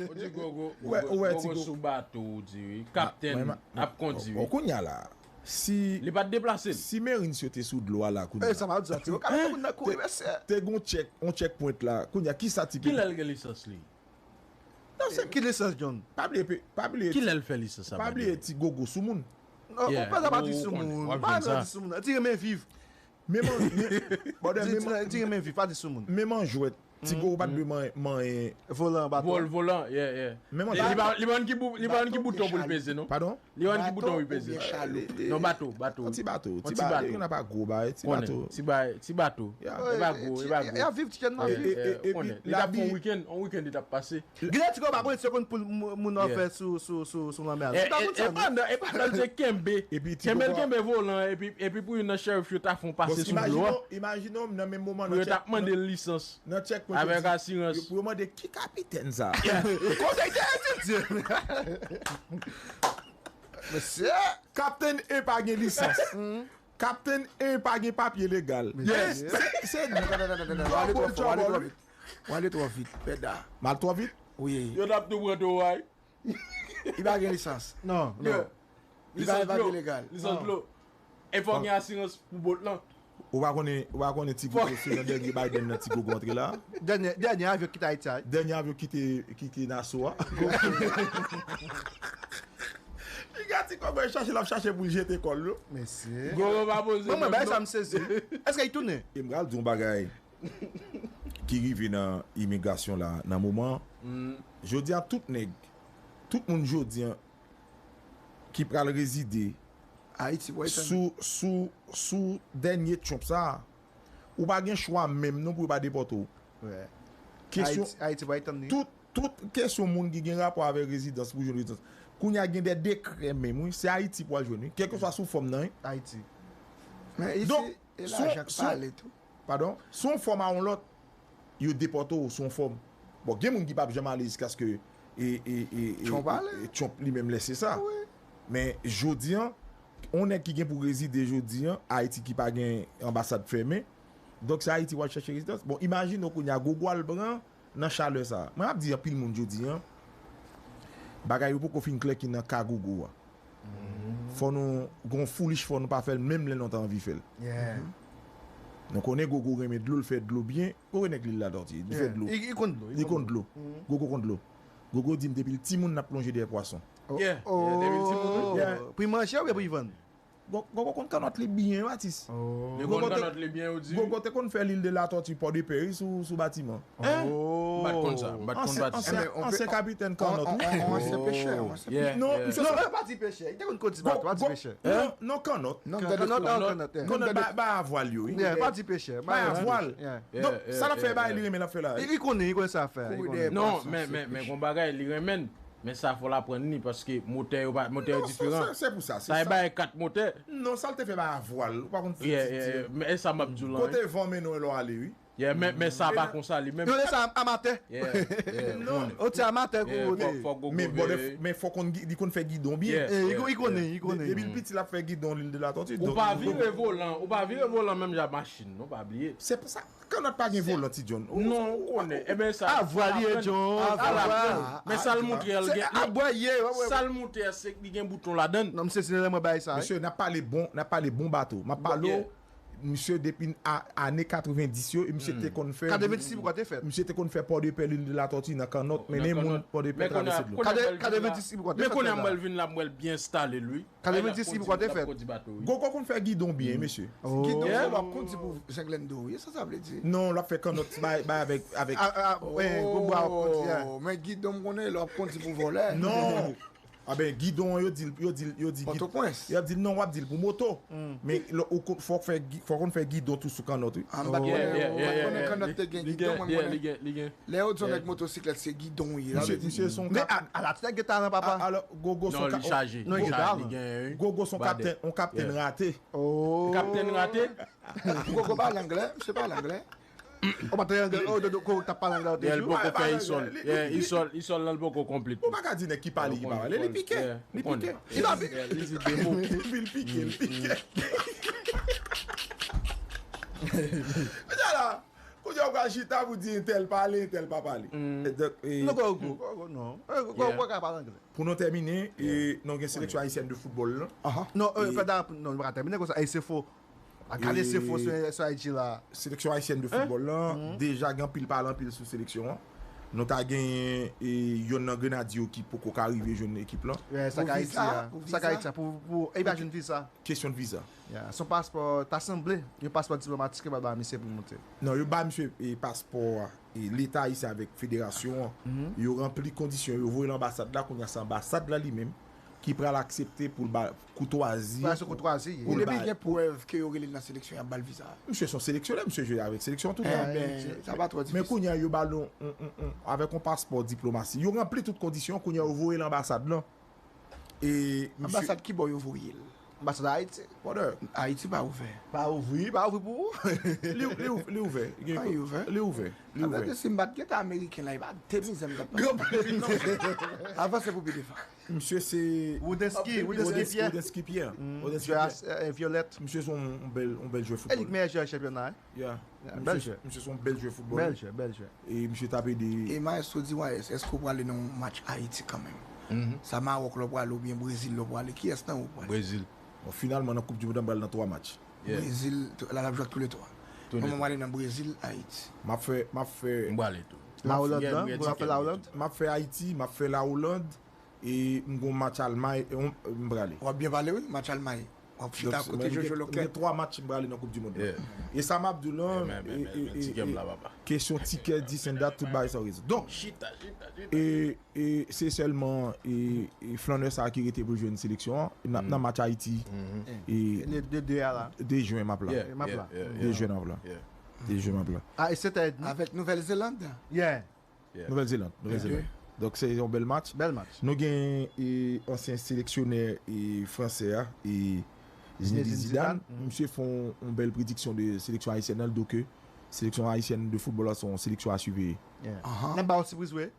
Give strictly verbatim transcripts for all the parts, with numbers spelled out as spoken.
Ou di Gogo, ou wè, ou wè, Gogo sou bato, ou di wi. Kaptèn ap kondi wi. Bon, kounye a la, si li pa t deplase l. Si Marines yo te sou dlo a la kounye a. Sa pa di sa, ti yo ka fè moun nan kouri, mesye. Te gon check, on checkpoint la. Kounye a, kisa ti. Kilè l gen lisans li? Non, se ki lisans, John? Pa bliye, pa bliye. Kilè l fè lisans sa? Pa bliye ti Gogo sou moun. Non, ou pa ta pa di sou moun. Pa di sou moun. Ti renmen viv. Menm an, men, bòdè, menm an, ti renmen viv, pa di sou moun. Menm an jwèt. Ti Gogo pa t dwe manyen, manyen. Volan bato. Vol, volan, yeah, yeah. Menm an, li pa, li pa konn ki bou-, li pa konn ki bouton pou l peze, non? Padon? Li pa konn ki bouton pou l peze. Non, bato, bato. Ti bato, ti bato, yo nan pa gwo bagay, ti bato. Ti bay, ti bato. Li pa gwo, li pa gwo. Y ap viv ti kèn nan. Li t ap fè yon wikenn, yon wikenn li t ap pase. Genlè ti Gogo pa konn se konn pou moun nan fè sou, sou, sou, sou lanmè a. E, e, e pandan, e pandan l te kenbe, kenbe l kenbe volan, epi, epi pou youn nan sheriff yo ta fè yon pase sou dlo a. Imajine w, nan menm moman pou yo t ap mande l lisans avèk asirans. Pou yo mande ki kapitèn sa. Konsèy te etidye. Mesye. Kaptèn e pa gen lisans. Kaptèn e pa gen papye legal. Mesye. Se, se. W ale twò fò, w ale twò vit. W ale twò vit, pèda. M al twò vit? Wi. Yo t ap tou pran toro a wi. Li pa gen lisans. Non, non. Li pa, li pa gen legal. Lisans dlo. E fò gen asirans pou bòt lan. Ou pa konnen, ou pa konnen ti Gogo se nan dènye Biden nan ti Gogo antre la. Dènye, dènye avyon kite Ayiti a. Dènye avyon kite, kite Naso a. Piga ti Gogo chache, l ap chache pou l jete kò l, non. Mesye. Gogo pa poze. Mwen, mwen, bay sa m sezi. Èske li tounen? E m pral di yon bagay ki rive nan imigrasyon la nan moman an. Jodi a, tout nèg, tout moun jodi a ki pral rezide Ayiti, sou, sou, sou dènye Trump sa a, ou pa gen chwa menm non pou yo pa depòte w. Kesyon, Ayiti, Ayiti pa tann li. Tout, tout kesyon moun ki gen rapò avèk rezidans pou jwenn rezidans. Kounye a gen de dekrè menm, wi. Se Ayiti pou al jwenn, wi. Kèlkeswa sou fòm nan, wi. Ayiti. Men isi, e lajan k pale tou. Padon? Sou yon fòm a yon lòt, yo depòte w sou yon fòm. Bon, gen moun ki p ap janm ale jiskaske e, e, e, e, Trump ale. E, e Trump li menm lèse sa. Wi. Men jodi a, yon nèg ki gen pou rezide jodi a, Ayiti ki pa gen anbasad fèmen, donk se Ayiti w al chèche rezidans. Bon, imajine w kounye a, Gogo al pran nan chalè sa. Mwen ap di anpil moun jodi a, bagay yo poko fin klè ki nan ka Gogo a. Fò nou gon foolish, fò nou pa fè l menm lè nou ta anvi fè l. Nou konnen Gogo renmen dlo, l fè dlo byen. Gogo nèg Lil Latòti, li fè dlo. Li konn dlo. Li konn dlo. Gogo konn dlo. Gogo di m depi l timoun l ap plonje dèyè pwason. Yeah, yeah, depi l timoun. Yeah. Pou l manje oubyen pou l vann? Gogo konn kannòt li byen, wi, atis. Li konn kannòt li byen, ou di. Gogo te konn fè Lil de Latòti, Pòdepè, wi, sou, sou batiman. Hein? M pa t konn sa, m pa t konn pati sa. Ansyen, ansyen kapitèn kannòt, wi. On, on, on ansyen pechè, on ansyen pechè. Non, misye se pa ti pechè. Li te konn kondui bato, pa ti pechè. Non, non, kannòt. Kannòt, kannòt, kannòt, ba, ba avwal yo, wi. Yeah, pa ti pechè. Ba avwal. Donk, sa l ap fè, bagay li renmen l ap fè la. Li konnen, li konnen sa l ap fè. Non, men, men, men, gon bagay, li renmen l. Men sa fò l aprann li, paske motè yo pa, motè yo diferan. Non, se, se pou sa, se sa. Sa e bagay kat motè. Non, sa l te fè ba avwal, ou pa konn si ti. Men e sa m ap di w lan, wi. Kote van mennen w lè w ale, wi. Yeah, men, men sa pa konsa li menm. Yo rele sa amatè. Yeah, yeah, non. Ou ti amatè kou ou te. Men bòdè, men fò konn, li konn fè gidon byen. Yeah, yeah, li konnen, li konnen. Depi l piti l ap fè gidon Lil de Latòti. Ou pa vire volan, ou pa vire volan menm jan machin, non, pa bliye. Se pou sa, kannòt pa gen volan, ti John. Non, ou konnen. Ebyen sa. Avwal ye, John. Avwal. Men sa l montre a, l gen. Sa l montre a, se li gen bouton ladan l. Non, misye, se lè mwen bay sa, wi. Mesye, n ap pale bon, n ap pale bon bato. M ap pale w. Misye depi a, ane katrevenndis yo, e misye te konn fè. Katrevenndis li poko te fèt. Misye te konn fè Pòdepè, Lil de Latòti nan kannòt, mennen moun Pòdepè travèse dlo. Katrevenndis li poko te fèt. Men kounye a m wè l vin la, m wè l byen enstale l, wi. Katrevenndis li poko te fèt. Gogo konn fè gidon byen, mesye. Gidon se lè w ap kondi pou Zenglendo, wi, sa sa vle di? Non, l ap fè kannòt bay, bay avèk, avèk. Gwo bwa w ap kondi a. Men gidon m konnen lè w ap kondi pou vòlè. Non. A ben, gidon an, yo di l, yo di l, yo di gid-, Pòtoprens. Y ap di l, non, w ap di l pou moto. Men lè ou ko-, fò w fè gi-, fò w konn fè gidon tou sou kannòt, wi. A, m pa t konnen, m pa t konnen kannòt te gen gidon, mwen, m konnen. Lè yo di yon nèg motosiklèt, se gidon w ye. Misye, misye se yon kap-, men a, a la ti nèg gen talan, papa. Alò, Gogo se yon kap-, non, li chaje. Non, li gen talan. Gogo se yon kaptèn, yon kaptèn rate. Kaptèn rate? Gogo pale anglè, misye pale anglè. Ou pa t anglè, ou t ap pale anglè, ou te di. L poko fè isòl. Isòl, isòl lan l poko konplit. Ou pa ka di nèg ki pale, ki pa pale. Li pike, li pike. Li di de mo. Li pike, li pike. Kounye a la, kounye Ou pral chita pou di entèl pale, entèl pa pale. E donk, e, Non, go, go, go, go, non. Eh, go, go, Yeah. Go ka pale anglè. Pou nou tèmine, e, nou gen seleksyon ayisyèn de foutbòl lan. Aha. Non, euh, E- pandan nou pa tèmine konsa, e se fo. A gade E- se fo sou, sou I G la. Seleksyon ayisyèn de foutbòl lan, deja gen anpil pale anpil sou seleksyon an. Nou ta gen e, youn nan grenadye yo ki poko ka rive jwenn ekip lan. Yeah, sa Pou ka Ayiti viza, a. pou Sa ka viza. Ayiti a. Pou, pou, e pa jwenn viza. Kesyon de viza. Yeah. Son paspò, ta sanble, yon paspò diplomatik yo ba ba misye pou monte. Non, yo ba misye e, paspò a, e, Leta ayisyen avèk federasyon an. Yo ranpli kondisyon, yo voye l anbasad la, kounye a se anbasad la li menm ki pral aksepte pou l ba koutwazi. Pral sou koutwazi. Pou Ou l depi ba- gen prèv ke yo rele l nan seleksyon, y ap ba l viza. Misye se yon seleksyonè, misye jwe avèk seleksyon tout tan. Enben, sa pa twò Men difisil. Kounye a, yo ba l yon, yon, yon, yon, avèk yon paspò diplomasi. Yo ranpli tout kondisyon, kounye a, yo voye l anbasad lan. E misye, Anbasad ki bò yo voye l? Anbasad Ayiti. Brother, Ayiti pa ouvè. Pa ouvri, pa ouvri pou ou. li, li, ou- li ouvè. Gen- Ah, li ouvè? Li ouvè. Li ouvè. Apre si m pa t gentan ameriken la, e pa de mizè m t ap pase. Avanse pou pi devan. Misye se Woodensky, Woodensky Pierre. Woodensky Pierre. Mm, Woodensky Jwe a, Pierre. euh, Violette. Misye se yon bèl, yon bèl jwè E li foutbòl. k meyè jwè chanpyona. Yeah. Yeah, bèl Misye, jwè. Misye se yon bèl jwè foutbòl. Bèl jwè, bèl jwè. E misye t ap ede. E maestro di, wè, èske w prale nan yon match Ayiti kanmenm? Sa Mawòk lè w prale oubyen Brezil lè w prale? Kiyès nan ou prale? Brezil. Bon, finalman, nan Koup di Mond, m pral nan twa match. Yeah. Brezil, la l ap jwe ak tou le twa. Tou le Mwen, mwen twa. prale nan Brezil, Ayiti. M ap fè, m ap fè, M prale tou. La Hollande, Fiyè, non? m gen Ou ap fè tikè, La m gen Hollande? tikè. M ap fè Ayiti, m ap fè La Hollande, e m gon match Almay, e on- m prale. W ap byen pale, wi, match Almay. W ap chita Donk, kote mwen, Jojo m Lokè. gen twa match m prale nan Koup di Mond. Yeah. E sa m ap di w lan, Men, men, e, men, e, men, e, tikè m e, la, papa. kesyon tikè, dis and that, tout bagay sa yo rezon. Donk, Chita, chita, chita. e, e se sèlman e, e flannè sa ki rete pou jwenn seleksyon an, nan, nan match Ayiti, e De, de, de a la. de jen m ap la. Yeah, M ap la. yeah, yeah, De yeah. jen m ap la. Yeah. De jen m ap la. A, e sèt è dmi. Avèk Nouvèl Zeland. Yeah. Yeah. Nouvèl Zeland. Nouvèl Yeah. Zeland. Donk se yon bèl match. Bèl match. Nou gen e, ansyen seleksyonè e, fransè a, e Zinedine Zinedine Zidane. Zidane. Misye fè yon, yon bèl prediksyon de seleksyon ayisyèn nan, l di ke seleksyon ayisyèn de foutbòl la se yon seleksyon a siveye. Yeah. Aha. N ap ba w sipriz, wi.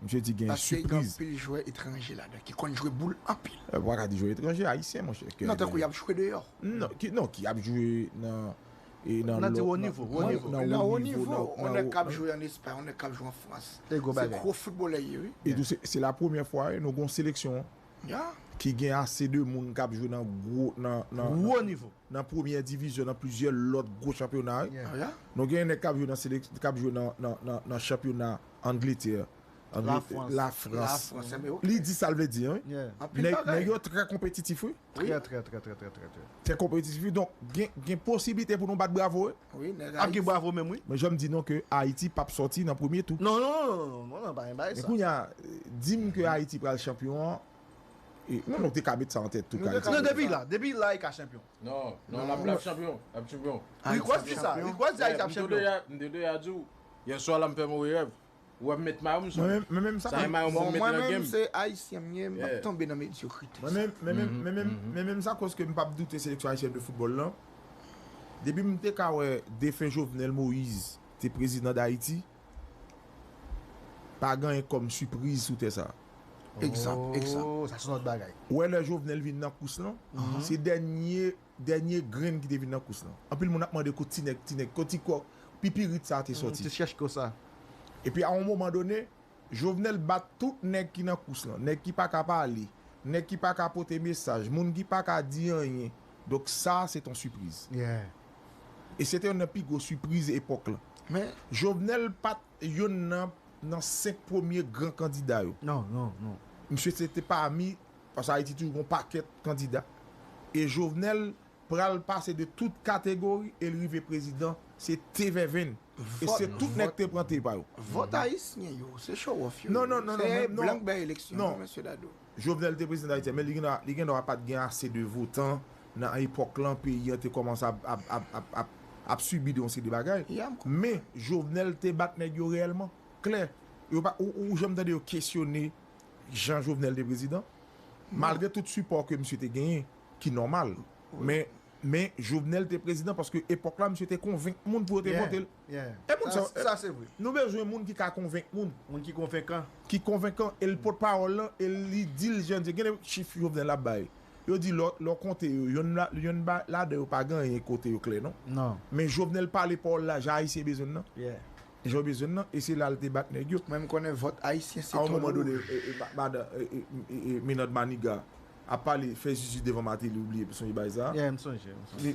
Misye di gen Paske gen sipriz. Anpil jwè etranje ladan ki konn jwe boul anpil. E, w pa ka di jwe etranje, ayisyen, monchè. Non, tankou y ap jwe deyò. Non, ki, non, ki ap jwe nan e nan Nan ti lò- wo nan- nivo, wo nan- nivo. nan Nan wo wo nivo, nivo, nan- on nan nèg wo- k ap jwe an Espay, on nèg k ap jwe an Frans. E gwo Se bagay. gwo foutbolè yo ye, wi. E tou, se, se la premyè fwa, e, nou gon seleksyon Ya. ki gen ase de moun k ap jwe nan gwo, nan, nan, Wo nivo. nan premyè divizyon, nan plizyè lòt gwo chanpyona, wi. Yeah. Ah, ya. Nou gen nèg k ap jwe nan selek-, k ap jwe nan, nan, nan, nan chanpyona Angletè, Angletè, Lafrans. Lafrans. Lafrans, enben, ok. Li di sa l vle di, wi. Yeah. Anpil Nèg, bagay. Nèg yo trè konpetitris, wi. Trè, trè, trè, trè, trè, trè, trè. Trè konpetitif, wi. Donk, gen, gen posiblite pou nou bat Bravo, wi. Wi, nèg Ap gen Ayiti. Bravo menm, wi. Men jan m di nou ke Ayiti p ap sòti nan premye tou. Non, non, non, non, non, non, pa gen bagay Men sa. kounye a, di m ke Ayiti pral chanpyon an, e, non, nou te ka met sa an tèt tou. Nou Ka te ka di- Non, depi la, depi la, e ka chanpyon. Non, non, l ap, l ap chanpyon. L ap chanpyon. Rick Ross di sa, Rick Ross di Ayiti ap M te chanpyon. deja, m te deja di w, yè swa la m fè move rèv. Ou wè m met mayo m sou. Mwen menm, mwen menm sa. Sa e mayo m Bon, pou m met mwen nan menm, game. Se ayisyen m ye, m p ap Yeah. tonbe nan medyokrite. Mwen menm, mwen menm, mwen menm, mwen menm sa koz ke m p ap doute seleksyon ayisyèn de foutbòl lan. Depi m te ka wè defen Jovenel Moïse te prezidan Dayiti, pa gen anyen kòm sipriz sou tè sa. Egzanp, egzanp. Oh, sa se yon lòt bagay. Ou wè lè Jovenel vin nan kous lan, se dènye, dènye grenn ki te vin nan kous lan. Anpil moun ap mande kot ti nèg, ti nèg, kot ti kò, pipirit sa te sòti. Ti chèch ko sa. Epi a yon moman done, Jovenel bat tout nèg ki nan kous lan, nèg ki pa ka pale, nèg ki pa ka pote mesaj, moun ki pa ka di anyen. Donk sa se t on sipriz. Yeah. E se te youn nan pi gwo sipriz epòk lan. Men Jovenel pa t youn nan, nan senk premye gran kandida yo. Non, non, non. Misye se te pami, paske Ayiti toujou gon pakèt kandida. E Jovenel pral pase de tout kategori e l rive prezidan, se te vèvenn. E se Vòt, tout nèg te pran te pa yo. Vòt ayisyen yo, se show off yo. Non, non, non, non, Se men, non. blan k bay eleksyon, Non. Non, mesye Dado. Jovenel te prezidan ayisyen, men li gen, li gen dwa pa t gen ase de votan nan epòk lan, peyi an te kòmanse ap, ap, ap, ap, ap, ap sibi de yon seri de bagay. Ya, m konprann. Men Jovenel te bat nèg yo reyèlman. Klè. Yo pa, ou, ou janm tande yo kesyone jan Jovenel te prezidan? Malgre tout sipò ke misye te genyen, ki nòmal. Men, men Jovenel te prezidan paske epòk la, misye te konvenk moun pou yo te Yeah, vote l. Yeah. E moun Sa, sa, sa se vre. Nou bezwen moun ki ka konvenk moun. Moun ki konvenkan. Ki konvenkan, e l pòtpawòl lan, e li di l jan l di. Gen de chif Jovenel ap bay. Yo di lè w konte yo, yonn ladan yo pa gen anyen kote yo klè non. Men Jovenel pale pawòl la jan Ayisyen bezwen l nan. Jan yo bezwen l nan, e se la l te bat nèg yo. Mwen m konnen vòt Ayisyen se A yon moman done, madan, Minand Maniga ap pale, fè zizi devan Martelly, ou bliye sonje bagay sa a.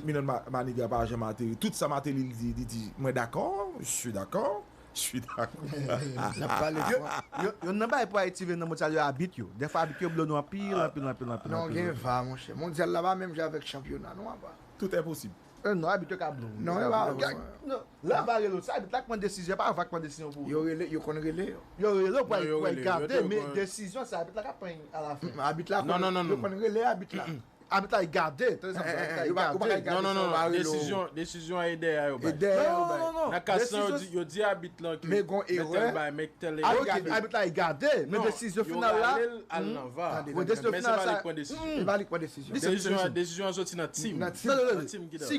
Minand Maniga pa janm ateri. Tout sa Martelly li di, li di, mwen dakò, je suis d'accord. Swi dakò. Yonn nan bagay pou Ayiti vin nan mondyal yo abit yo. Dèfwa abit yo blo nou anpil, anpil, anpil, anpil. Non, gen va, monchè. Mondyal la pa menm jan avèk chanpyona, non, apa. Tout est possible. Non, abit yo ka blo nou. Non, e pa. Lè va rele w, se abit la k pran desizyon, e pa yo k pran desizyon pou ou. Yo rele, yo konn rele yo. Yo rele w pou al gade, men desizyon se abit la k ap pran alafen. Abit la konn, yo konn rele abit la. Abit la ap gade, tande sa m di w, abit la ap gade. Non, non, non, non, desizyon, desizyon a e dèyè yo bay. E dèyè yo bay. Nan ka sa yo di, yo di abit lan ke men tèl bay, men tèl erè. Abit la ap gade, men desizyon final la. Yo rale l al nan va. Men se pa li k pran desizyon. E pa li k pran desizyon. Desizyon an soti nan tim. Nan tim ki dan.